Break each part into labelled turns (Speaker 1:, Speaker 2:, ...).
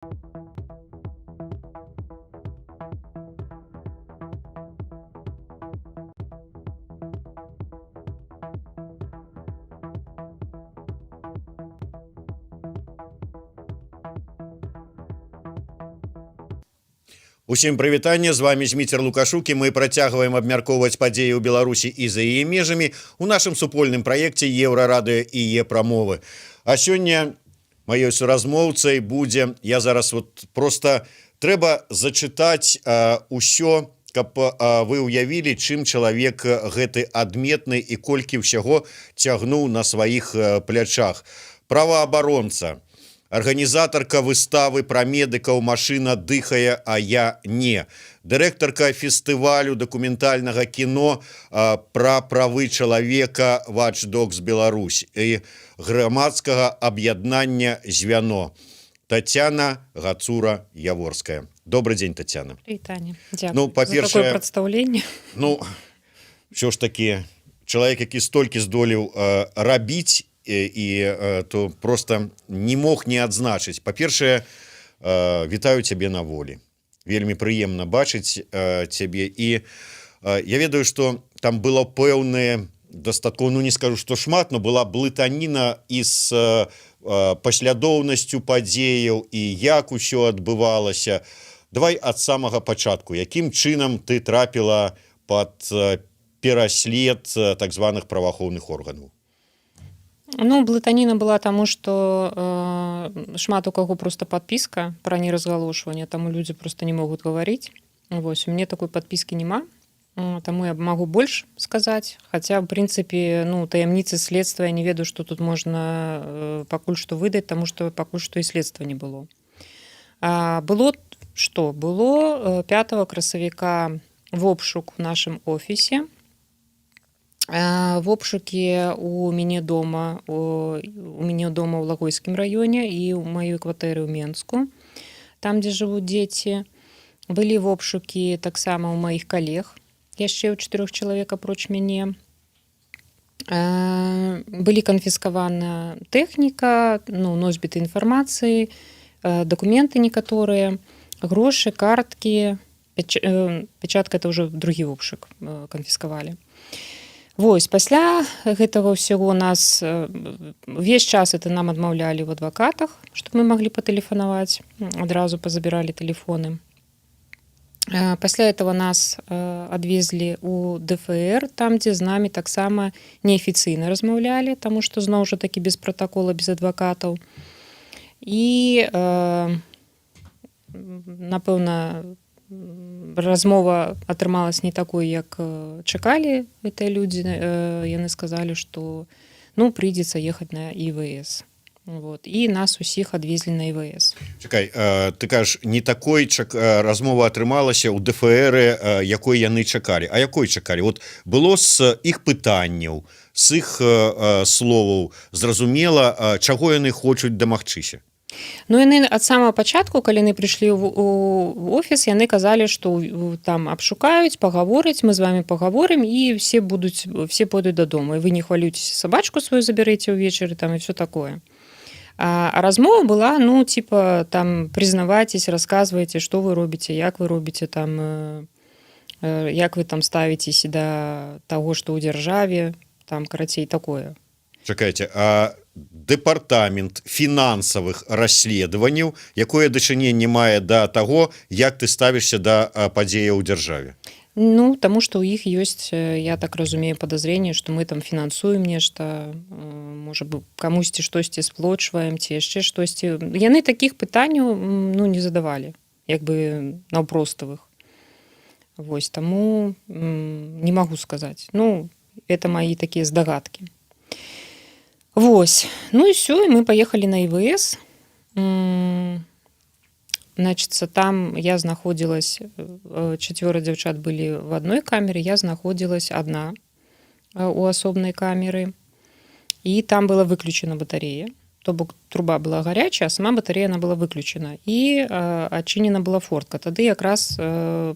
Speaker 1: Усім прывітанне, з вами Зміцер Лукашук, і мы працягваем абмяркоўваць падзеі ў Беларусі і за яе межамі у нашым супольным праекце Еўрарадыё і Е-прамовы. А сёння маёй суразмоўцай будзе, я зараз вот просто трэба зачытаць усё, каб вы ўявілі, чым чалавек гэты адметны і колькі ўсяго цягнуў на сваіх плячах. Праваабаронца, арганізатарка выставы пра медыкаў «Машына дыхае, а я не», дырэктарка фестывалю дакументальнага кіно пра правы чалавека Watch Dogs Беларусь і грамадскага аб'яднання «Звяно» Татьяна Гацура Яворская. Добрый день, Татьяна.
Speaker 2: Прывітанне.
Speaker 1: Ну, па-першае,
Speaker 2: прадстаўленне.
Speaker 1: Ну, все ж таки чалавек, які столькі здолеў рабіць, і то просто не мог не адзначыць. Па-першае, вітаю цябе на волі, вельмі прыемна бачыць цябе. І я ведаю, что там было пэўнае дастаткова, ну, не скажу, что шмат, но была блытаніна і з паслядоўнасцю падзеяў, і як усё адбывалася. Давай ад самага пачатку: якім чынам ты трапіла под пераслед так званых праваахоўных органаў?
Speaker 2: Ну, блытаніна была таму, что шмат у каго просто подписка про неразгалошванне, таму людзі просто не могуць гаварыць. Вось у мне такой подписки няма, таму я магу больш сказаць, хотя, в принципе, ну, таямніцы следства, я не ведаю, что тут можна пакуль што выдаць, таму что пакуль што і следства не было. Было что было 5 красавіка вобшук в нашым офісе, вобшукі у мяне дома, у мяне дома ў Лагойскім раёне і ў маёй кватэры ў Менску, там, дзе жывуць дзеці. Былі вобшукі таксама ў маіх калег, яшчэ ў чатырох чалавек апроч мяне. Былі канфіскавана тэхніка, ну, носьбіты інфармацыі, дакументы некаторыя, грошы, карткі, пячатка, это ўжо другі вобшук, канфіскавалі. Вось пасля гэтага ўсяго нас увесь час это нам адмаўлялі ў адвакатах, чтобы мы маглі патэлефанаваць, адразу пазабіралі тэлефоны. Пасля этого нас адвезлі у ДФР, там, дзе з намі таксама неафіцыйна размаўлялі, таму што зноў жа такі без пратакола, без адвакатаў. І напэўна, размова атрымалась не такой, як чакалі гэтыя людзі. Яны сказалі, што, ну, прыйдзецца ехаць на ІВС. Вот. І нас усіх адвезлі на ІВС.
Speaker 1: Чакай, ты кажаш, не такой размова атрымалася ў ДФР, якой яны чакалі. А якой чакалі? Вот было з іх пытанняў, з іх словаў зразумела, чаго яны хочуць дамагчыся?
Speaker 2: Ну, яны ад самага пачатку, калі яны прыйшлі ў офіс, яны казалі, што там абшукаюць, пагавораць, мы з вами пагаворым, і все будуць, все пойдуць дадому, і вы не хвалюйцеся, сабачку сваю забярэце ўвечары там і все такое. А размова была, ну, типа там: «Признавайтесь, рассказывайте, что вы робіце, як вы робіце там, як вы там ставіцеся да таго, што ў дзяржаве там», карацей, такое.
Speaker 1: Чакайце, а дэпартамент фінансавых расследаванняў якое дачыненне мае да таго, як ты ставішся да падзеяў у дзяржаве?
Speaker 2: Ну, таму што ў іх ёсць, я так разумею, подозрение, што мы там фінансуем нешта, можа бы, камусьці штосьці сплочваем ці яшчэ штосьці. Яны такіх пытанняў ну, не задавалі, як бы наўпроставых. Вось таму не магу сказаць. Ну, это мои такія здагадкі. Вось. Ну і все, і мы поехали на ИВС. Значится, там я знаходзілась, чацвёра дзяўчат былі в одной камеры, я знаходзілась одна у асобнай камеры. І там была выключена батарея. То бок труба была гарячая, а сама батарея, она была выключена. І адчынена была фортка. Тады якраз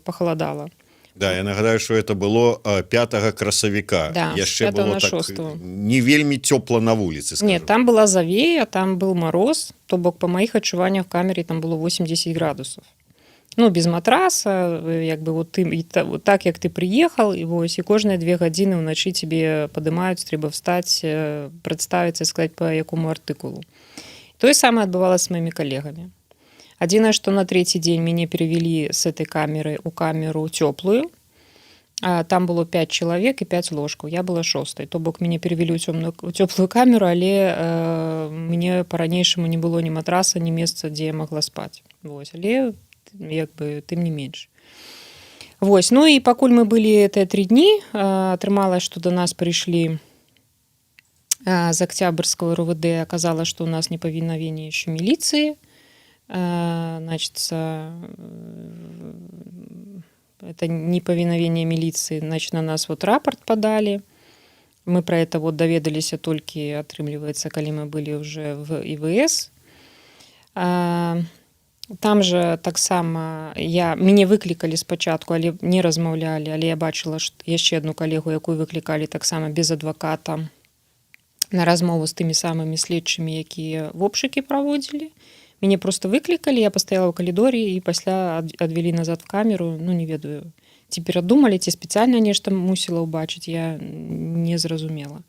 Speaker 2: пахаладала.
Speaker 1: Да, я нагадаю, что это было 5 красавіка.
Speaker 2: Да,
Speaker 1: яшчэ
Speaker 2: 5
Speaker 1: было
Speaker 2: на
Speaker 1: так,
Speaker 2: 6.
Speaker 1: Не вельмі цёпла на вуліцы.
Speaker 2: Нет, там была завея, там был мороз, то бок по моих адчуваннях в камере там было 8-10 градусов. Ну, без матраса, як бы вот ты і вот так, як ты приехал, і вось, і кожныя 2 гадзіны ўначы тебе падымаюць, трэба встать, прадставіцца, сказать, по якому артыкулу. Тое самае адбывалася с моими коллегами. Адзінае, что на третий день мяне перевели с этой камеры у камеру теплую. Там было 5 человек и 5 ложкаў. Я была шостой. То бок мяне перевели ў цёмную, у цёплую камеру, але мне по-ранейшаму не было ні матраса, ні месца, дзе я могла спаць. Вось, але як бы тым не менш. Вось, ну і пакуль мы былі это 3 дні, атрымалась, што до нас прыйшлі з Октябрьского РОВД, оказалось, что у нас неповиновение еще милиции. Значит, это неповиновение милиции, значит, на нас вот рапорт подали. Мы про это вот даведаліся толькі, атрымліваецца, калі мы былі уже в ІВС. Там же таксама мяне выклікалі спачатку, але не размаўлялі, але я бачыла яшчэ одну калегу, якую выклікалі таксама без адваката на размову з тымі самымі следчымі, якія вобшукі праводзілі. Мяне просто выклікалі, я пастаяла ў калідоры, і пасля адвялі назад в камеру. Ну, не ведаю, ці перадумалі, ці спецыяльна нешта мусіла ўбачыць, я не зразумела.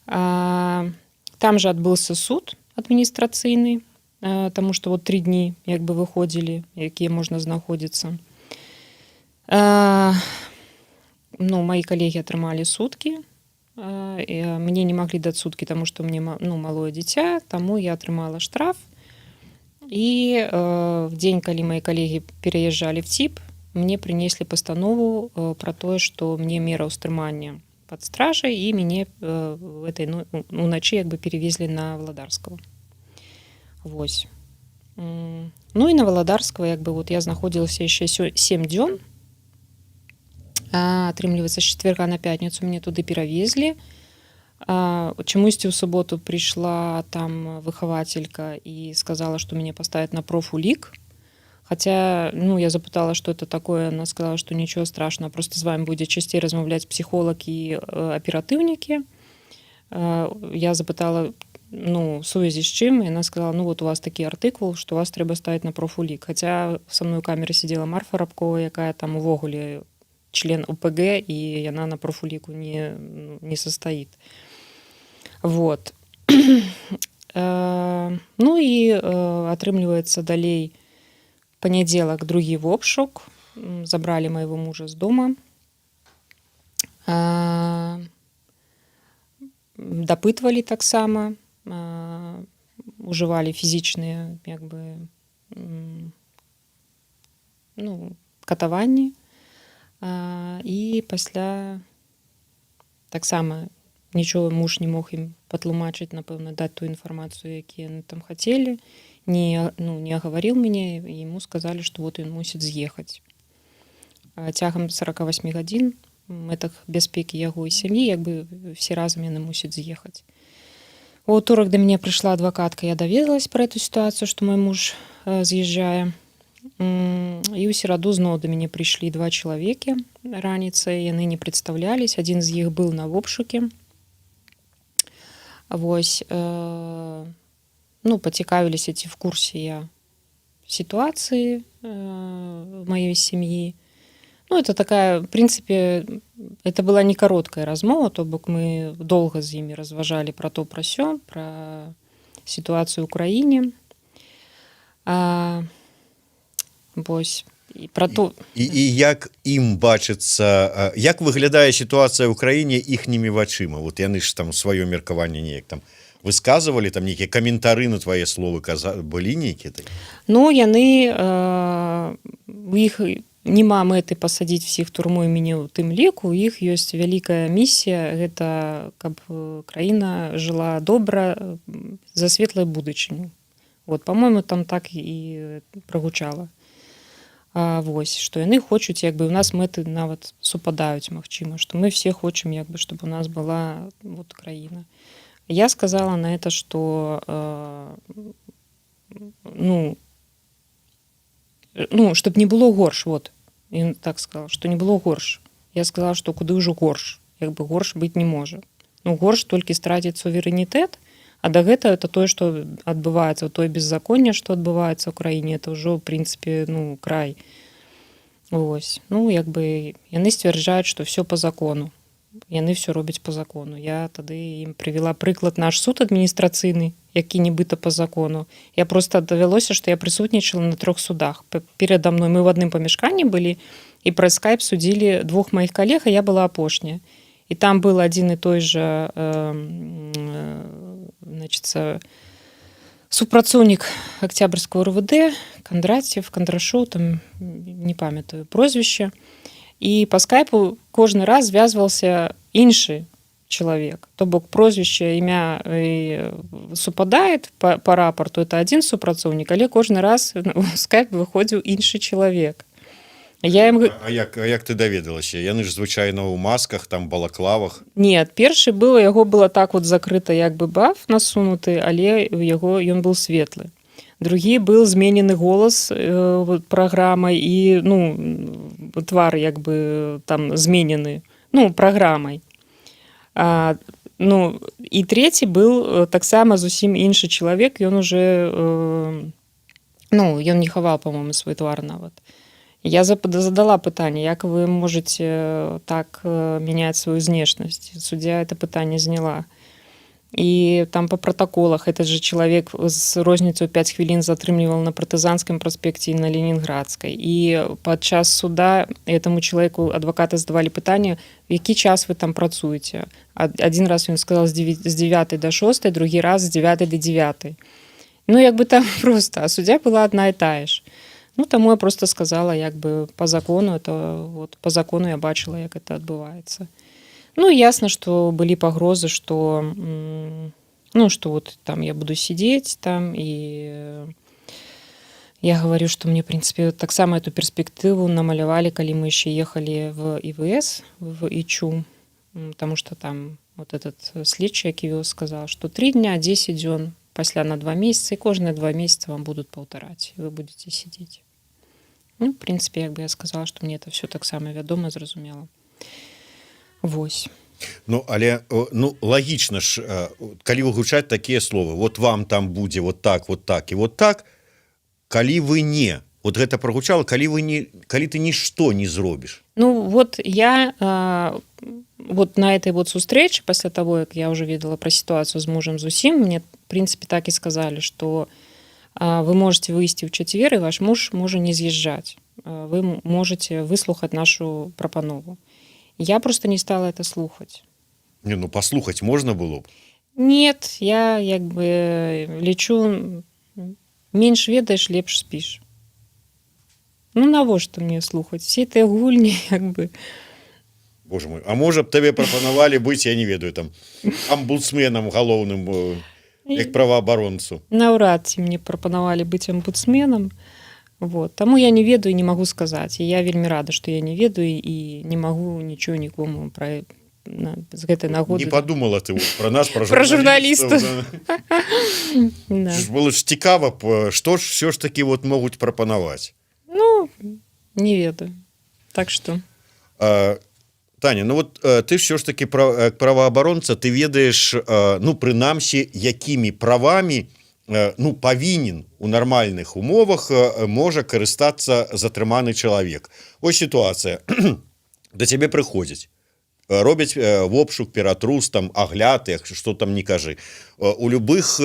Speaker 2: Там же адбыўся суд адміністрацыйны, таму что вот 3 дні як бы выходзілі, якія можна знаходзіцца. Ну, мои калегі атрымалі суткі, і мне не маглі даць суткі, таму что мне ну, малое дзіця, таму я атрымала штраф. І в дзень, калі мои калегі пераязджалі в ЦІП, мне прынеслі пастанову про тое, что мне мера ўстрымання под стражай, і мяне в этой, ну, уначы як бы перевезлі на Валадарского. Вось. Ну і на Валадарского як бы вот я знаходзілася яшчэ 7 дзён. Атрымліваецца, з чацверга на пятніцу мяне туды перавезлі. Чамусьці ў суботу прыйшла там выхавацелька і сказала, што мяне паставяць на профулік. Хотя, ну, я запытала, что это такое, она сказала, что ничего страшного, просто з вами будзе часцей размаўляць псіхолог і аператыўнікі. Я запытала, ну, в сувязі з чым, і она сказала: «Ну вот у вас такі артыкул, что вас трэба ставіць на профулік». Хотя со мной у камеры сидела Марфа Рабкова, якая там увогуле член ОПГ, і яна на профуліку не, ну, не состоит. Вот. Ну і атрымліваецца, далей панядзелак другі вобшук, забралі майго мужа з дома. Дапытвалі таксама, ужывалі фізічныя як бы ну, катаванні. І пасля таксама нічога муж не мог ім патлумачыць, напэўна, даць ту інфармацыю, які яны там хацелі, не, ну, не агаварыў мяне, і ему сказалі, што вот ён мусіць з'ехаць цягам 48 гадзін, мэтах бяспекі яго і сям'і, як бы все разам яны мусяць з'ехаць. У аўторак да мяне прыйшла адвакатка, я даведалась про эту сітуацыю, што мой муж з'язджае. І ў сераду зноў да мяне прыйшлі два чалавекі раніцай, яны не прадстаўлялись, адзін з іх быў на вобшуке. Вось, ну, пацікавіліся, ці в курсе я сітуацыі маёй сям'і. Ну, это такая, в принципе, это была не кароткая размова, то бок мы долго з імі разважалі про то, про сё, про сітуацыю ў краіне. Вось, і про то.
Speaker 1: І як ім бачыцца, як выглядае сітуацыя ў краіне іхнімі вачыма? Вот яны ж там сваё меркаванне неяк там высказывалі, там нейкія каментары на твае словы былі нейкія так?
Speaker 2: Ну, яны у іх няма мэты пасадзіць всех турму і мяне ў тым ліку, у іх ёсць вялікая місія, гэта каб краіна жыла добра, за светлую будучыню. Вот, по-моему, там так і прагучала. Вось, што яны хочуць, як бы у нас мэты нават супадаюць, магчыма, што мы все хочам, як бы, чтобы у нас была вот краіна. Я сказала на это, что ну, чтобы не было горш, вот. Ён так сказал, что не было горш. Я сказала, что куды ўжо горш, як бы горш быць не можа. Ну, горш толькі страціць суверэнітэт, а да гэта это тое, что адбываецца, тое беззаконне, что адбываецца ў краіне, это ўжо, в принципе, ну, край. Вось. Ну, як бы яны сцвярджаюць, что все по закону, яны все робяць по закону. Я тады ім прывяла прыклад: наш суд адміністрацыйны, які нібыта по закону. Я просто давялося, что я прысутнічала на трох судах. Перада мной, мы в адным памяшканні былі, і праз скайп судзілі двух маіх калег, а я была апошняя. І там был один и той же значится, супрацоўнік Октябрьского РОВД, Кондратьев, Кондрашоў, там, не памятаю прозвішча, і по скайпу кожны раз звязвался іншы чалавек. То бок прозвішча, імя супадает по рапорту, это один супрацоўнік, але кожны раз у скайп выходзіў іншы чалавек. Я им
Speaker 1: А як ты даведалася? Яны ж звычайна ў масках, там, балаклавах.
Speaker 2: Нет, першы был, яго было так вот закрыта, як бы баф насунуты, але у яго, ён был светлы. Другі был зменены голас вот, праграмай, і, ну, твар як бы там зменены, ну, праграмай. Ну і трэці был таксама зусім іншы чалавек, ён уже ну, ён не хаваў, по-моему, свой твар нават. Я задала пытанне: як вы можете так менять свою знешнасць? Суддзя это пытанне зняла. І там по протоколах этот же чалавек з розніцай 5 хвілін затрымлівал на Партызанском праспекце і на Ленінградскай. І падчас суда этому человеку адвакаты задавалі пытанне: які час вы там працуеце? Один раз ён сказал з 9 до 6, другі раз з 9 до 9. Ну, як бы там просто, а суддзя была одна і тая ж. Ну, таму я просто сказала, як бы по закону это, вот, по закону я бачыла, як это адбываецца. Ну, ясно, что былі пагрозы, что ну, что вот там я буду сидеть там, и я говорю, что мне, в принципе, таксама эту перспектыву намалявалі, калі мы еще ехали в ИВС, в ИЧУ, потому что там вот этот следчы, які вёз, сказал, что 3 дня, 10 дзён, пасля на 2 месяца, и кожныя 2 месяца вам будут паўтараць, и вы будете сидеть. Ну, в принципе, як бы я сказала, что мне это все таксама вядома, зразумела. Вось.
Speaker 1: Ну, але ну, лагічна ж, калі выгучаць такія словы: вот вам там будзе вот так, вот так і вот так, калі вы не, вот гэта прагучала, калі вы не, калі ты нішто не зробіш.
Speaker 2: Ну вот я вот на этой вот сустрэчы, пасля того, як я уже ведала про ситуацию з мужем зусім, мне, в принципе, так и сказали, что вы можете выйсці ў чацвер, і ваш муж можа не з'язджаць. Вы можете выслухаць нашу прапанову. Я просто не стала это слухаць.
Speaker 1: Не, ну паслухаць можна было б.
Speaker 2: Нет, я як бы лічу: менш ведаеш, лепш спіш. Ну, навошта мне слухаць все тыя гульні, як бы?
Speaker 1: Боже мой, а можа б, табе прапанавалі быць, я не ведаю, там, амбудсменам галоўным, як праваабаронцу?
Speaker 2: Наўрад ці мне прапанавалі быць амбудсменам. Вот. Таму я не ведаю, не магу сказаць. І я вельмі рада, што я не ведаю і не магу нічого нікому пра з гэтай нагоды.
Speaker 1: Не подумала ты вот про нас, про
Speaker 2: Про журналістаў.
Speaker 1: Да.
Speaker 2: Да.
Speaker 1: Ж было ж цікава б, што ж все ж таки вот могуць прапанаваць.
Speaker 2: Ну, не ведаю. Так что
Speaker 1: Таня, ну вот ты все ж таки праваабаронца, ты ведаеш, ну, прынамсі, якімі правамі ну, павінен у нармальных умовах, можа карыстацца затрыманы чалавек. Ось сітуацыя: да цябе прыходзяць, робяць вобшук, ператрус там, агляд, як что там не кажы, у любых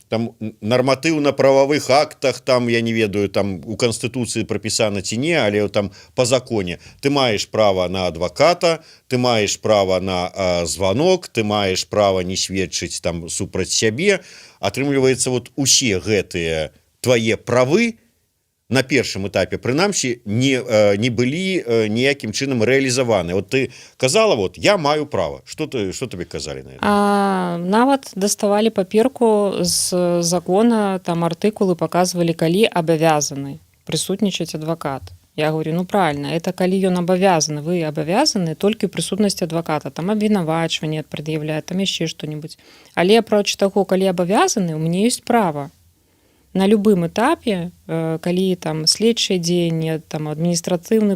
Speaker 1: там нарматыўна-прававых актах, там, я не ведаю, там у канстытуцыі прапісана ці не, але там по законе ты маеш права на адваката, ты маеш права на звонок, ты маеш права не сведчыць там супраць сябе. Атрымліваецца, вот усе гэтыя твае правы на першым этапе, прынамсі, не былі ніякім чынам рэалізаваны. Вот ты казала: вот я маю права. Что табе казалі на это?
Speaker 2: Нават даставалі паперку з закона, там артыкулы показывалі, калі абавязаны прысутнічаць адвакат. Я говорю: ну правильно, это калі ён абавязаны, вы абавязаны толькі ў прысутнасці адваката там абвінавачванне прад'яўляць, там яшчэ что-нибудь. Але апроч таго, калі абавязаны, у мяне ёсць права. На любым этапе, калі там следчае дзеянне, там адміністратыўны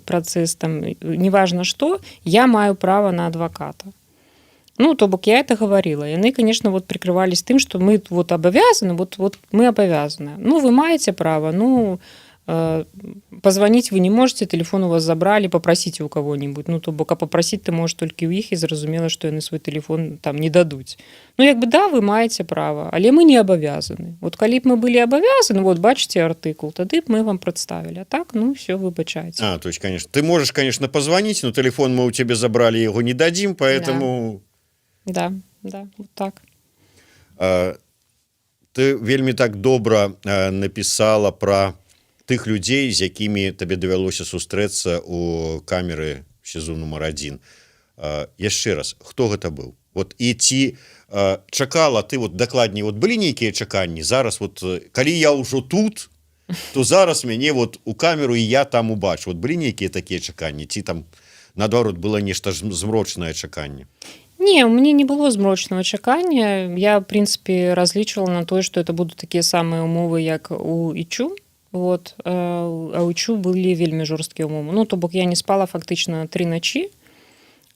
Speaker 2: працэс, там неважно что, я маю права на адваката. Ну, то бок я это говорила. Яны, конечно, вот прикрывались тым, что мы вот обязаны, вот мы обязаны. Ну, вы маеце право, ну, позвонить вы не можете, телефон у вас забрали, попросите у кого-нибудь. Ну, то бок, а попросить ты можешь только у іх, і зразумела, что яны свой телефон там не дадуць. Ну, як бы, да, вы маеце право, але мы не обязаны. Вот калі б мы были обязаны, вот бачыце артыкул, тады б мы вам представили. А так, ну, все, выбачайце.
Speaker 1: А, то есть, конечно, ты можешь, конечно, позвонить, но телефон мы у тебя забрали, его не дадим, поэтому.
Speaker 2: Да, вот так.
Speaker 1: Ты вельмі так добра написала про тых людзей, з якімі табе давялося сустрэцца у камеры СІЗА нумар 1. Яшчэ раз, хто гэта быў? Вот і ці чакала ты, вот дакладней, вот былі нейкія чаканні зараз, вот калі я ўжо тут, то зараз мяне вот у камеру і я там убачу? Вот былі нейкія такія чаканні ці там наадварот было нешта ж змрочнае чаканне?
Speaker 2: Не, у мяне не было змрочного чакання. Я, в принципе, разлічвала на тое, что это будут такія самыя умовы, як у ІЧУ. Вот. А у ІЧУ былі вельмі жорсткія умовы. Ну, то бок я не спала фактычна 3 ночи,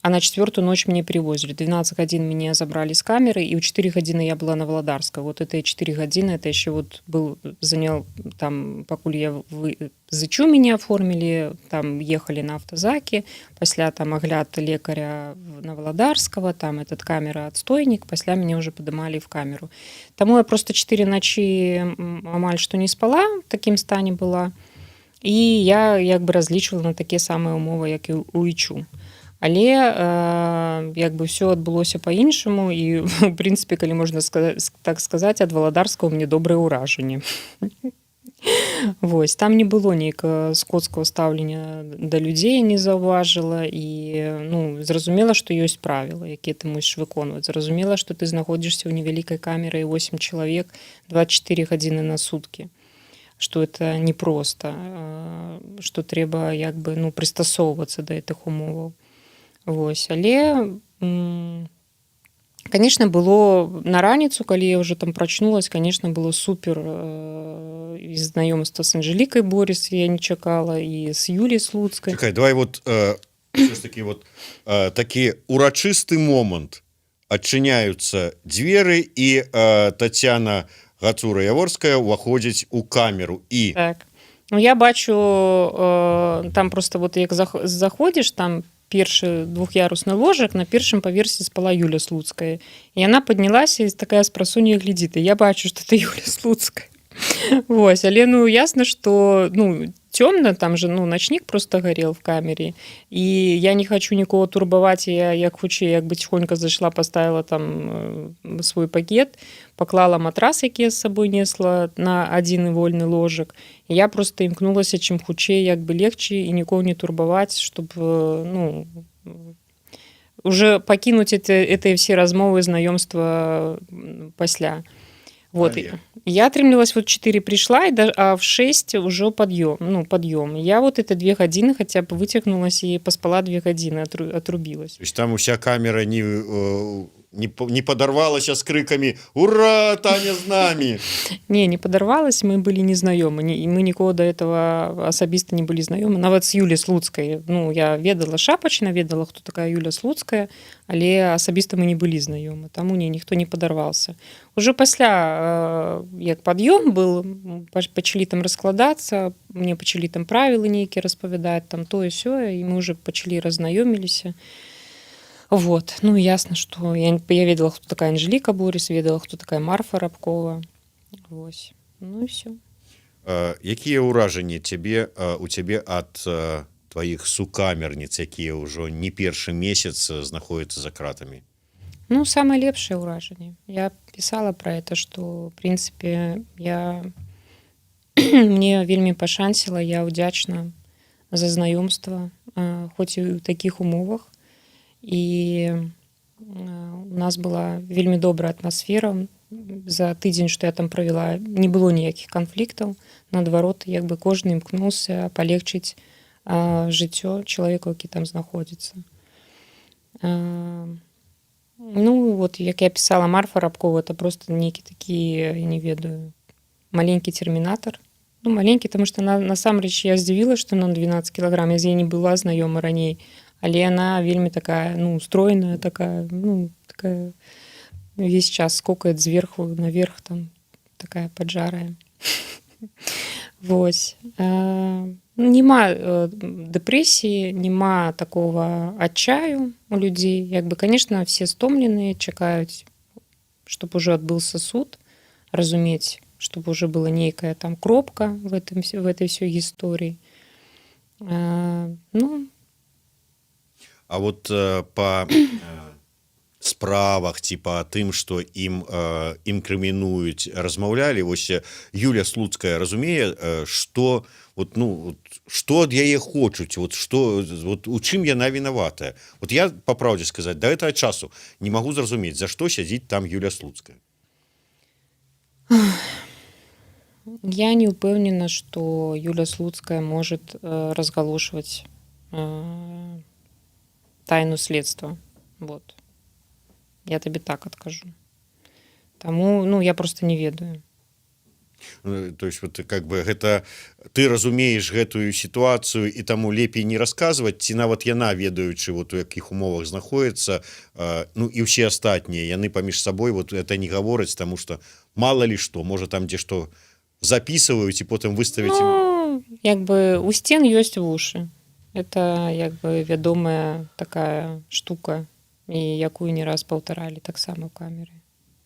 Speaker 2: а на четвертую ночь мне привозили. 12 гадзін меня забрали с камеры, и ў 4 гадзіны я была на Володарской. Вот это 4 гадзіны, это еще вот был, занял там, пакуль я з ІЧУ меня оформили, там ехали на автозаке, пасля там агляд лекаря на Володарского, там этот камера отстойник, пасля меня уже подымали в камеру. Таму я просто 4 ночи амаль что не спала, в таким стане была. І я як бы разлічвала на такія самыя умовы, як і у ІЧУ. Але як бы все адбылося по-іншаму, і в прынцыпе, калі можна так сказаць, ад Валадарскага мне добрае ўражанне. Вось там не было нейкага скотского стаўлення да людзей, не заўважыла. І, ну, зразумела, што ёсць правілы, якія ты мусіш выконваць. Зразумела, што ты знаходзішся ў невялікай камеры, 8 чалавек 24 гадзіны на суткі, что это непросто, что трэба як бы, ну, прыстасоўвацца да гэтых умоваў. Вось, але, конечно, было на раніцу, калі я уже там прачнулась, конечно, было супер, і знаёмства с Анжелікай Борис я не чакала, і с Юлей Слуцкай.
Speaker 1: Чакай, давай вот всё ж таки вот такі урачысты момант: адчыняюцца дзверы, і Татьяна Гацура Яворская уваходзіць у камеру і
Speaker 2: Так. Ну, я бачу, там просто вот як заходзіш, там першы двух'ярусны ложак, на першым паверсе спала Юля Слуцкая. І яна паднялася і такая спрасоння глядзіць. І я бачу, что это Юля Слуцкая. Вось, але, ну, ясна, что, ну, цёмна там же, ну, ночник просто горел в камере, і я не хочу нікого турбаваць. Я як хутчэй, як бы ціхонька зайшла, поставила там свой пакет, поклала матрас, які я з сабой несла, на адзіны вольны ложак. І я просто імкнулася чым хутчэй, як бы легче і нікого не турбаваць, чтобы, ну, уже пакінуць это все размовы, знаёмства пасля. Вот.
Speaker 1: Але.
Speaker 2: Я атрымлівалась, вот 4 пришла, и а в 6 уже подъем, ну, подъем. Я вот это 2 гадзіны хотя бы вытягнулась и поспала 2 гадзіны, отрубилась.
Speaker 1: То есть там уся камера не падарвалася з крыкамі: «Ура, Таня з нами»?
Speaker 2: Не, не подорвалась, мы были не знаёмы, не, и мы нікого до этого асабіста не былі знаёмы. Нават з Юлей Слуцкай. Ну, я ведала шапачна, ведала, хто такая Юля Слуцкая, але асабіста мы не былі знаёмы. Таму не, ніхто не падарваўся. Уже пасля, як пад'ём был, пачалі там раскладацца, мне пачалі там правілы нейкія распавядаць, там тое сёе, і мы уже пачалі разнаёміліся. Вот. Ну, ясно, что я ведала, хто такая Анжеліка Борис, ведала, хто такая Марфа Рабкова. Вось. Ну і все.
Speaker 1: Якія ўражанні цябе у цябе ад тваіх сукамерніц, якія ўжо не першы месяц знаходзяцца за кратамі?
Speaker 2: Ну, самое лепшае ўражанне. Я писала про это, что, в принципе, мне вельмі пашанціла, я ўдзячна за знаёмства, хоць і ў такіх умовах. І у нас была вельмі добрая атмасфера. За тыдзень, што я там правяла, не было ніякіх канфліктаў. Наадварот, як бы кожны імкнуўся палегчыць жыццё чалавеку, які там знаходзіцца. Ну вот, як я писала, Марфа Рабкова — это просто нейкі такі, я не ведаю, Маленькі термінатор. Ну, маленькі, потому что насамрэч я здзівіла, что на 12 кілаграм. Я з ёй не была знаёма раней, але яна вельмі такая, ну, стройная такая, ну, такая, весь час скокает зверху наверх, там такая поджарая. Вось. Няма дэпрэсіі, няма такого адчаю у людзей. Як бы, конечно, все стомленыя, чакаюць, чтобы уже адбыўся суд, разумець, чтобы уже была нейкая там кропка в этой всей гісторыі. Ну.
Speaker 1: А вот по справах ці па тым, что ім інкрымінуюць, размаўлялі? Вось Юля Слуцкая разумее, что вот, ну вот, что ад яе хочуць, вот что, вот у чым яна вінаватая? Вот я, по праўдзе сказать, до этого часу не могу зразумець, за что сядзіць там Юля Слуцкая.
Speaker 2: Я не упэўнена, что Юля Слуцкая может разгалошваць тайну следства. Вот. Я табе так адкажу. Таму, ну, я просто не ведаю.
Speaker 1: Ну, то есть вот как бы гэта ты разумееш гэтую сітуацыю і таму лепей не расказваць, ці нават яна, ведаючы, вот у якіх умовах знаходіцца, ну і ўсе астатнія, яны паміж сабой вот это не гавораць, тому что мало ли что, можа, там дзе што записываюць і потым выставіць?
Speaker 2: Ну, як бы у сцен ёсць вушы. Это як бы вядомая такая штука, і якую не раз паўтаралі таксама ў камеры.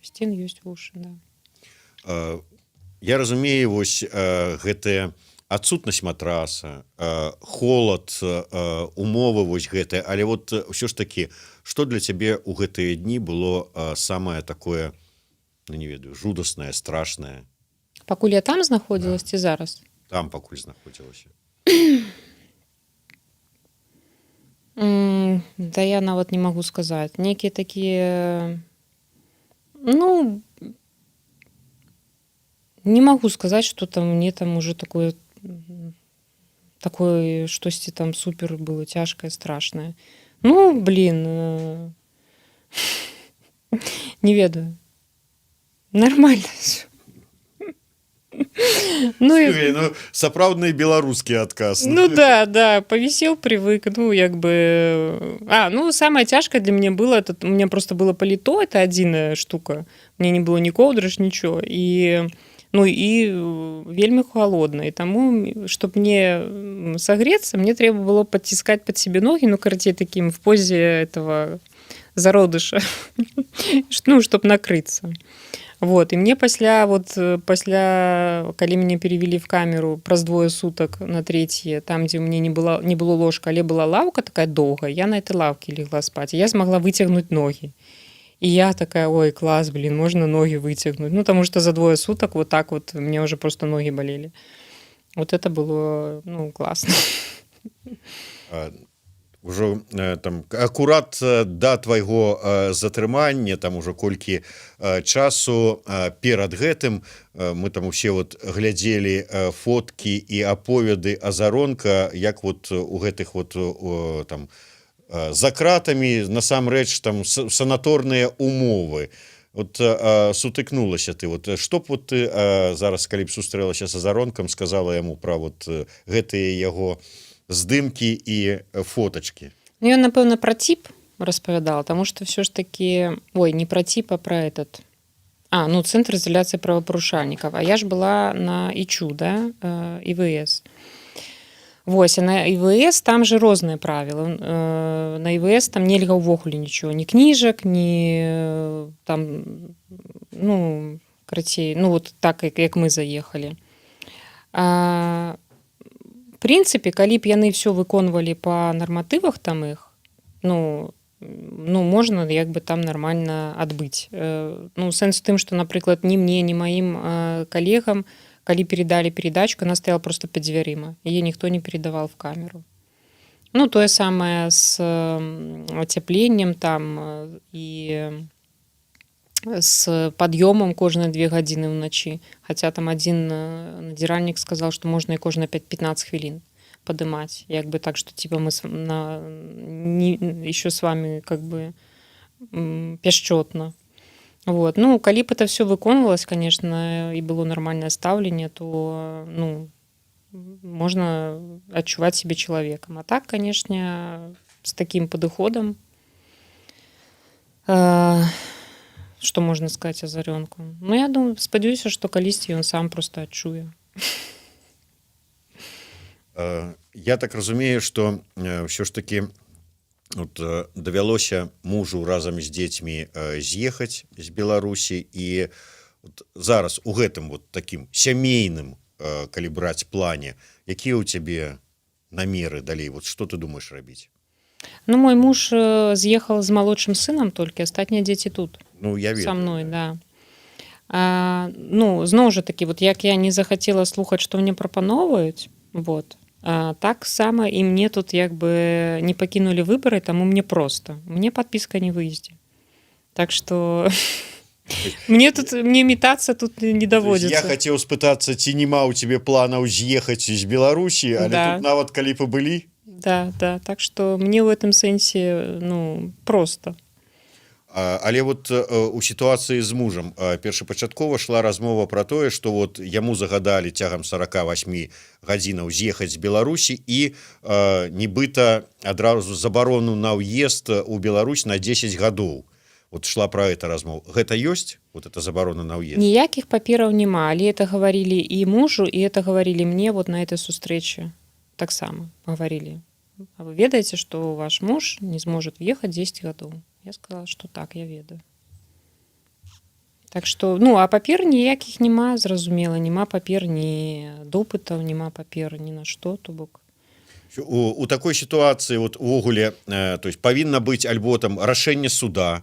Speaker 2: У сцен ёсць вушы, да.
Speaker 1: Я разумею, вось гэтая адсутнасць матраса, холад, умовы вось гэтыя, але вот ўсё ж таки, что для цябе ў гэтыя дні было самае такое, ну, не ведаю, жудаснае, страшнае?
Speaker 2: Пакуль я там знаходзілась ці зараз?
Speaker 1: Там, пакуль знаходзілася.
Speaker 2: Да я нават не магу сказаць. Нейкія такія, ну, не магу сказаць, что там мне там уже такое штосьці там супер было цяжкае, страшнае. Ну, блин, не ведаю. Нормально всё. Ну, і
Speaker 1: Слухай, ну, сапраўдны беларускі адказ.
Speaker 2: Ну да, повисел, привык, ну, як бы. А, ну, самое цяжкае для меня было, это у меня просто было паліто, это адзіная штука. Мне не было ні коўдры ж, ничего. І, ну, і вельмі холодно. І таму, чтоб мне согреться, мне трэба было подтискать под себе ноги, ну, карацей, таким в позе этого зародыша, ну, чтоб накрыться. Вот, и мне пасля, вот, пасля, калі мяне перевели в камеру праз двое суток на третье, там, где у меня не было ложка, але была лаўка такая доўгая, я на этой лавке легла спать, и я смогла вытягнуть ноги. И я такая: «Ой, класс, блин, можно ноги вытягнуть». Ну, потому что за двое суток вот так вот у меня уже просто ноги болели. Вот это было, ну, классно.
Speaker 1: Ўжо там акурат да твайго затрымання, там ужо колькі часу перад гэтым мы там усе вот глядзелі фоткі і аповеды Азаронка, як вот у гэтых вот там за кратамі насамрэч там санаторныя умовы. Вот сутыкнулася ты, вот што б вот ты зараз, калі б сустрэлася з Азаронкам, сказала яму пра вот гэтыя яго здымкі і фотачкі?
Speaker 2: Ну, ён, напэўна, пра ЦІП распавядал, таму что все ж таки, ой, не пра ЦІП, а про этот, ну, цэнтр ізаляцыі правапарушальнікаў. А я ж была на ІЧУ, да, ІВС. Вось, а на ІВС там же розныя правілы. На ІВС там нельга ўвогуле нічого, ні кніжак, ні там, ну, карацей, ну, вот так, як мы заехалі. В прынцыпе, калі б яны все выконвалі па нарматывах там іх, ну, можна як бы там нормально адбыць. Ну, сэнс у тым, што, напрыклад, ні мне, ні маім калегам, калі передалі передачку, она стояла просто под дзвярыма, яе ніхто не передавал в камеру. Ну, тое самае с ацяпленнем там і с пад'ёмам кожныя 2 гадзіны ўначы, хотя там один надзіральнік сказал, что можна і кожныя 5-15 хвілін падымаць, як бы, так что типа мы на, не, еще с вами как бы пяшчотна. Вот. Ну, калі б это все выконвалось, конечно, і было нармальнае стаўленне, то, ну, можна адчуваць себе чалавекам. А так, конечно, с таким падыходам, что можно сказать Азарёнку? Ну, я думаю, спадзяюся, што калісьці ён сам просто адчуе.
Speaker 1: Я так разумею, что ўсё ж таки вот, давялося мужу разам з дзецьмі з'ехаць з Беларусі, і вот зараз у гэтым вот таким сямейным, калі браць, плане, якія ў цябе намеры далей? Вот что ты думаешь рабіць?
Speaker 2: Ну, мой муж з'ехал з малодшым сынам толькі, астатнія дзеці тут.
Speaker 1: Ну, я
Speaker 2: со
Speaker 1: ведаю,
Speaker 2: мной.
Speaker 1: Да.
Speaker 2: Да. Ну, зноў жа такі, вот як я не захацела слухаць, што мне прапаноўваюць, вот так сама і мне тут як бы не пакінулі выбары, таму мне просто, мне подписка не выездзе, так что мне тут, мне метаться тут не
Speaker 1: То есть
Speaker 2: даводзіцца.
Speaker 1: Я хацеў спытацца, ці няма ў тебе планаў з'ехаць з Беларусі, але
Speaker 2: Да.
Speaker 1: тут нават калі б і былі.
Speaker 2: Да, так что мне в этом сэнсе, ну, просто.
Speaker 1: Але вот у сітуацыі з мужам першапачаткова шла размова про тое, что вот яму загадалі цягам 48 гадзінаў з'ехаць з Беларусі і нібыта адразу забарону на ўезд у Беларусь на 10 гадоў. Вот шла про это размова. Гэта ёсць вот эта забарона на ўезд?
Speaker 2: Ніякіх папераў няма, але это гаварылі і мужу, і это гаварылі мне вот на этой сустрэчы, таксама гаварылі: «А вы ведаеце, что ваш муж не сможет въехать 10 гадоў?» Я сказала, что так, я ведаю. Так что, ну, а папер ніякіх няма, зразумела, няма папер, ні допытаў, няма папер ні на што, то бок.
Speaker 1: У такой сітуацыі вот увогуле, то есть павінна быць альбо там рашэнне суда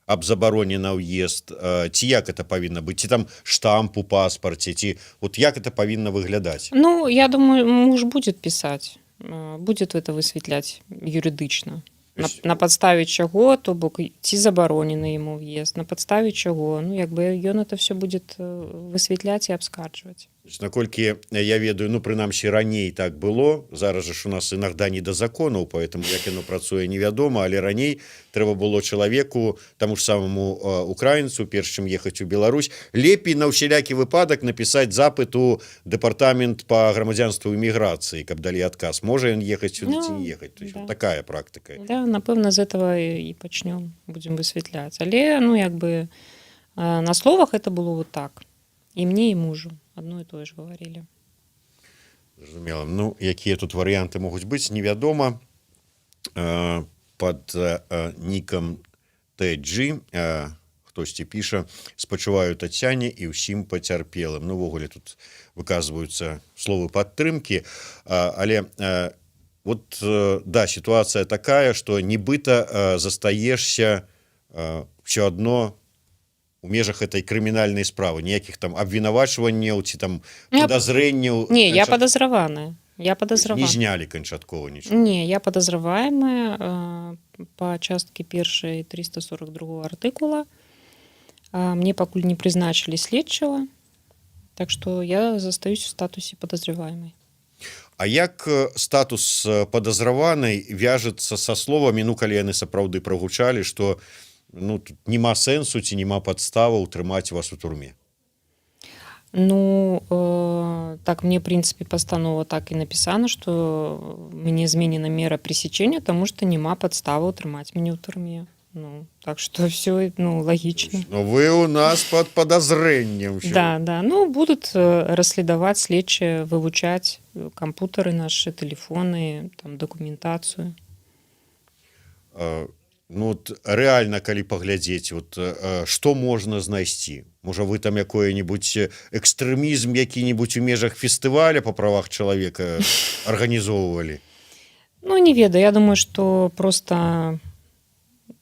Speaker 1: аб забароне на ўезд, ці як это павінна быць, ці там штамп у паспарце, ці вот як это павінна выглядаць?
Speaker 2: Ну, я думаю, муж будет писать, будет это высветляць юрыдычна.
Speaker 1: То есть
Speaker 2: На падставе чаго, то бок ці забаронены ему въезд, на падставе чаго, ну, як бы ён это все будет высветляць і абскарджваць.
Speaker 1: Наколькі я ведаю, ну, прынамсі раней так было, зараз жа ж у нас иногда не до законаў, поэтому як яно працуе, невядома, але раней трэба было чалавеку, таму ж самому украінцу, перш чым ехаць у Беларусь, лепей на ўсялякі выпадак напісаць запыт у дэпартамент по грамадзянству і міграцыі, каб далі адказ, можа ён ехаць сюды ці
Speaker 2: Ну,
Speaker 1: не ехаць. То есть
Speaker 2: да.
Speaker 1: вот такая практыка.
Speaker 2: Да, напэўна, з этого і пачнём, будем высветляць. Але, ну, як бы на словах это было вот так, і мне, і мужу одно и тое ж говорили.
Speaker 1: Зразумела. Ну, якія тут варыянты могуць быць, невядома. Под нікам TG хтосьці піша: «Спачуваю Тацяне і ўсім пацярпелым». Ну, увогуле тут выказваюцца словы падтрымкі. Але вот да, сітуацыя такая, что нібыта застаешся все адно у межах этой крымінальнай справы, ніякіх там абвінавачванняў ці там падазрэнняў
Speaker 2: Не, я подазраваная, я
Speaker 1: не
Speaker 2: подазравана.
Speaker 1: знялі канчаткова нічого?
Speaker 2: Не, я подозреваемая по частке першай 342 артыкула. Мне пакуль не прызначылі следчага, так что я застаюсь в статусе подозреваемой.
Speaker 1: А як статус падазраванай вяжецца са словамі, ну, калі яны сапраўды прагучалі, что, ну, тут няма сэнсу ці няма падставаў трымаць вас у турме?
Speaker 2: Ну, так мне, в принципе, пастанова так і написана, что мне зменена мера пресечения, тому что няма падставы трымаць мяне ў турме. Ну, так что все, ну, логично.
Speaker 1: Но вы у нас под падазрэннем всё.
Speaker 2: Да. Ну, будут расследаваць следчыя, вывучаць кампутары наши, телефоны, там, документацию.
Speaker 1: Ну вот реально, калі паглядзець, вот что можна знайсці? Можа, вы там якое-нибудь экстрэмізм які-нибудь у межах фестываля по правах чалавека арганізоўвалі?
Speaker 2: Ну, не ведаю, я думаю, что просто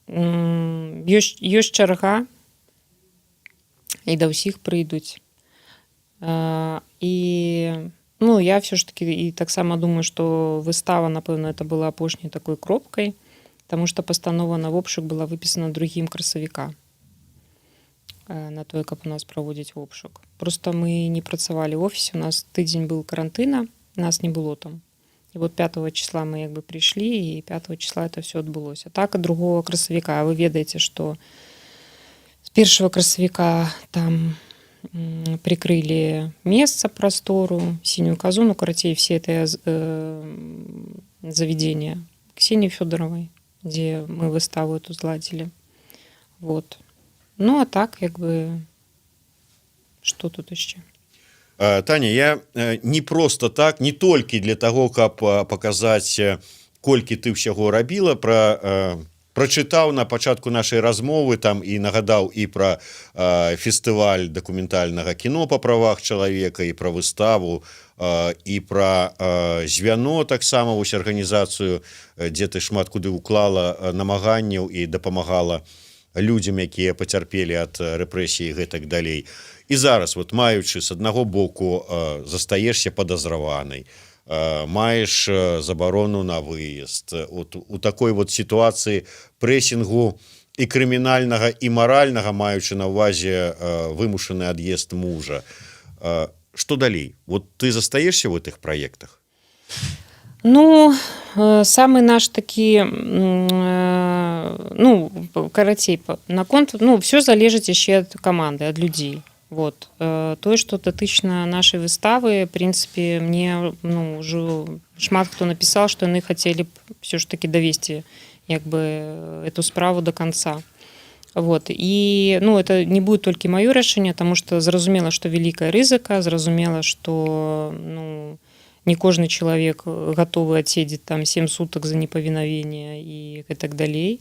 Speaker 2: ёсць чарга, і да ўсіх прыйдуць. І, ну, я все ж таки і таксама думаю, что выстава, напэўна, это была апошняй такой кропкай, потому что пастанова на вобшук была выпісана другім красавіка на тое, каб у нас праводзіць вобшук. Просто мы не працавалі в офісе, у нас тыдзень был карантына, нас не было там. І вот 5 числа мы як бы прыйшлі, і 5 числа это все адбылося. Так, а другого красавіка, вы ведаеце, что З 1 красавіка там прикрыли месца, прастору, «Синюю козу», ну, карацей, все это заведения Ксении Федоровой, где мы выставу эту зладзілі. Вот. Ну, а так, як бы, что тут еще?
Speaker 1: Таня, я не просто так, не толькі для того, каб паказаць, колькі ты ўсяго рабіла, про прачытаў на пачатку нашай размовы там і нагадаў і пра фестываль дакументальнага кіно па правах чалавека, і пра выставу, і пра звяно таксама, вось арганізацыю, дзе ты шмат куды уклала намаганняў і дапамагала людзям, якія пацярпелі ад рэпрэсіі, гэтак далей. І зараз вот, маючы, с аднаго боку, застаешся падазраванай, маеш забарону на выезд, вот у такой вот сітуацыі прэсінгу і крымінальнага, і маральнага, маючы на увазе вымушаны ад'езд мужа, что далей? Вот ты застаешься в этих проектах?
Speaker 2: Ну, самы наш такі, ну, карацей, наконт, ну, все залежыць яшчэ ад каманды, ад людзей. Вот. Тое, што датычна нашай выставы, в принципе, мне, ну, ўжо шмат хто напісаў, што яны хацелі б все ж таки давесці як бы эту справу до конца. Вот. І, ну, это не будет толькі маё рашэнне, таму что зразумела, што вялікая рызыка, зразумела, што, ну, не кожны чалавек гатовы адседзець там 7 суток за неповиновение і гэтак далей.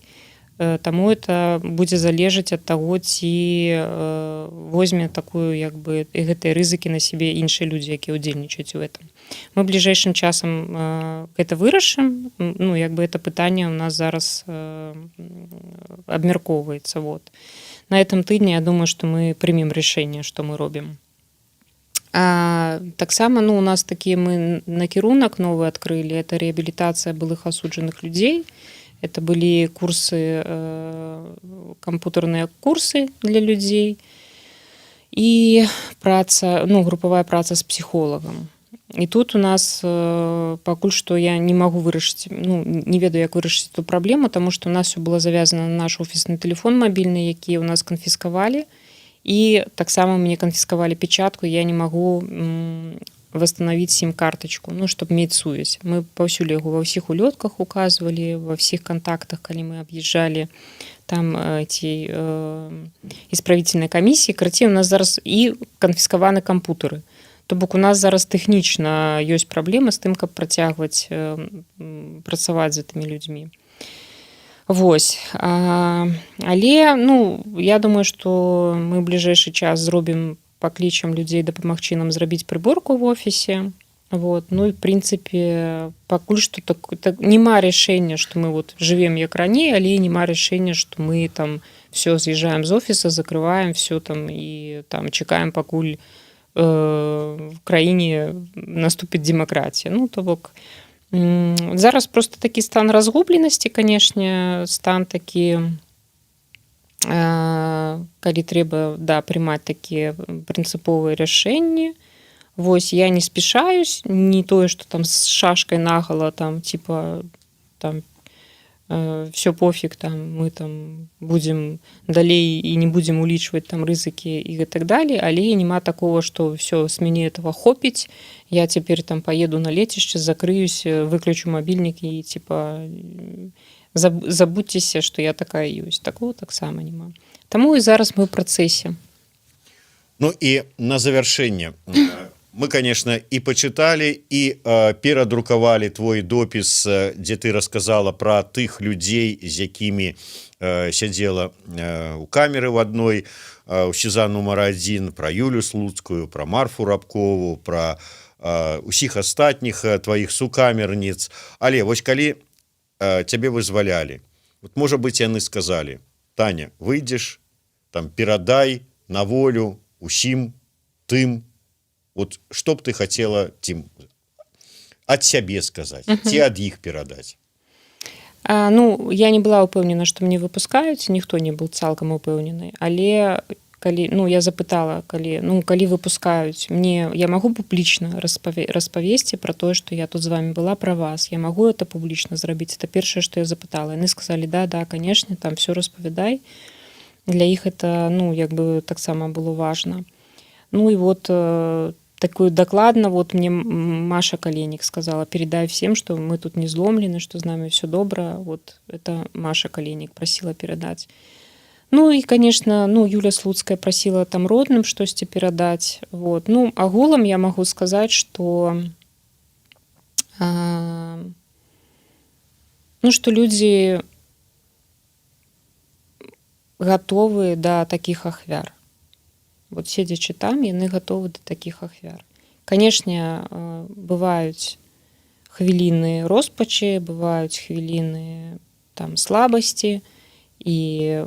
Speaker 2: Таму это будзе залежаць ад таго, ці возьме такую як бы і гэтыя рызыкі на сябе іншыя людзі, якія ўдзельнічаюць у этом. Мы бліжэйшым часам гэта вырашым. Ну, як бы, это пытанне у нас зараз абмяркоўваецца. Вот. На этом тыдні, я думаю, что мы прымем рашэнне, что мы робім. Таксама, ну, у нас такі, мы накірунак новы адкрылі, это реабілітацыя былых асуджаных людзей. Это былі курсы, кампутарныя курсы для людзей і праца, ну, групавая праца з псіхолагам. І тут у нас пакуль што я не магу вырашыць, ну, не ведаю, як вырашыць эту праблему, таму што у нас все было завязана на наш офісны телефон мабільны, які у нас канфіскавалі. І таксама мне канфіскавалі печатку, я не магу восстановить сим-карточку, ну, чтобы мець сувязь. Мы паўсюль яго ва ўсіх улётках указывали, во всех контактах, калі мы аб'язджалі там эти исправительные комиссии. Карацей, у нас зараз і канфіскаваны кампутары. То бок у нас зараз тэхнічна ёсць праблема з тым, каб працягваць працаваць з гэтымі людзьмі. Вось. Але, ну, я думаю, што мы ў бліжэйшы час зробім, паклічам людзей дапамагчы нам зрабіць прыборку в офісе. Вот. Ну і, в принципе, пакуль што так, няма рашэння, што мы вот жывем як раней, але і няма рашэння, што мы там все з'язджаем з офіса, закрываем все там і там чакаем, пакуль в краіне наступіць дэмакратія. Ну, то бок зараз просто такі стан разгубленасці, канешне, стан такі, калі трэба, да, прымаць такія прынцыповыя рашэнні. Вось я не спяшаюсь, не тое, что там с шашкой наголо, там, типа, там все пофиг, там мы там будем далей і не будем улічваць там рызыкі і так далее, але няма такого, что все, с мяне этого хопіць, я цяпер там поеду на лецішча, закрыюсь, выключу мабільнік і, типа, забудьцеся, что я такая ёсць. Такого таксама няма. Таму і зараз мы ў працэсе.
Speaker 1: Ну і на завяршэнне, мы, конечно, і пачыталі, і перадрукавалі твой допіс, дзе ты рассказала про тых людзей, з якімі сядзела у камеры в адной у СІЗА нумар 1, про Юлю Слуцкую, про Марфу Рабкову, про усіх астатніх твоих сукамерніц. Але вось калі цябе вызвалялі, вот, можа быть, яны сказали: «Таня, выйдзеш там, перадай на волю усім тым», вот что б ты хотела тем от сябе сказать ці ад іх перадаць?
Speaker 2: Ну, я не была ўпэўнена, што мне выпускаюць, ніхто не был цалкам упэўнены, але калі, ну, я запытала, калі, ну, калі выпускаюць мне, я магу публічна распавесці про тое, что я тут з вами была, про вас, я магу это публічна зрабіць? Это першае, что я запытала. Яны сказали: Да, конечно, там все распавядай». Для іх это, ну, як бы таксама было важно. Ну и вот такую дакладна вот мне Маша Каленік сказала: «Передай всем, что мы тут не зломлены, что з нами все добра». Вот это Маша Каленік просила передать. Ну и, конечно, ну, Юля Слуцкая просила там родным штосьці перадаць. Вот. Ну, агулам я могу сказать, что ну, что люди гатовы да таких ахвяр. Вот седзячы там, яны гатовы да таких ахвяр. Канешне, бываюць хвіліны роспачы, бываюць хвіліны там слабасці, і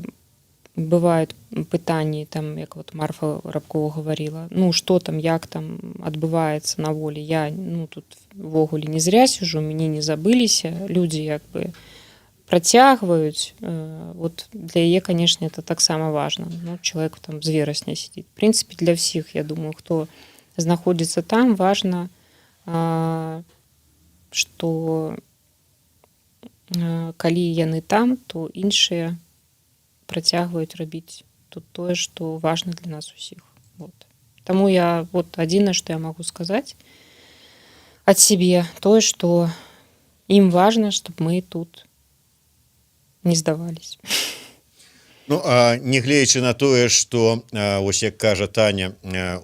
Speaker 2: бывают пытанні там, як вот Марфа Рабкова говорила: «Ну что там, як там адбываецца на волі? Я, ну, тут увогуле не зря сижу, мяне не забыліся». Люди як бы працягваюць. Вот для яе, конечно, это таксама важно. Ну, человек там з верасня сидит. В принципе, для всех, я думаю, хто знаходзіцца там, важно, что калі яны там, то іншыя працягваюць рабіць тут тое, что важно для нас усіх. Вот. Таму я вот адзінае, что я могу сказать от себе, тое, что ім важно, чтобы мы тут не сдавались.
Speaker 1: Ну, а нягледзячы на тое, что ось, як кажа Таня,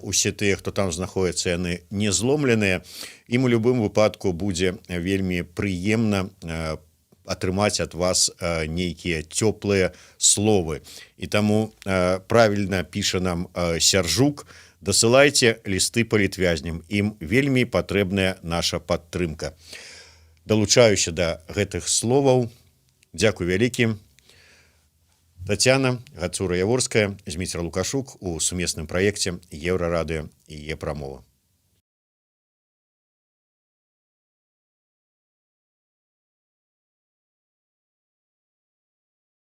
Speaker 1: усе тыя, хто там знаходіцца, яны не зломленыя, ім у любым выпадку будзе вельмі прыемна атрымаць ад вас нейкія цёплыя словы. І таму правильно піша нам Сяржук: «Дасылайце лісты палітвязням, ім вельмі патрэбная наша падтрымка». Далучаюся да гэтых словаў. Дзякуй вялікі. Таццяна Гацура-Яворская, Зміцер Лукашук у сумесным праекце Еўрарадыё і Е-прамова.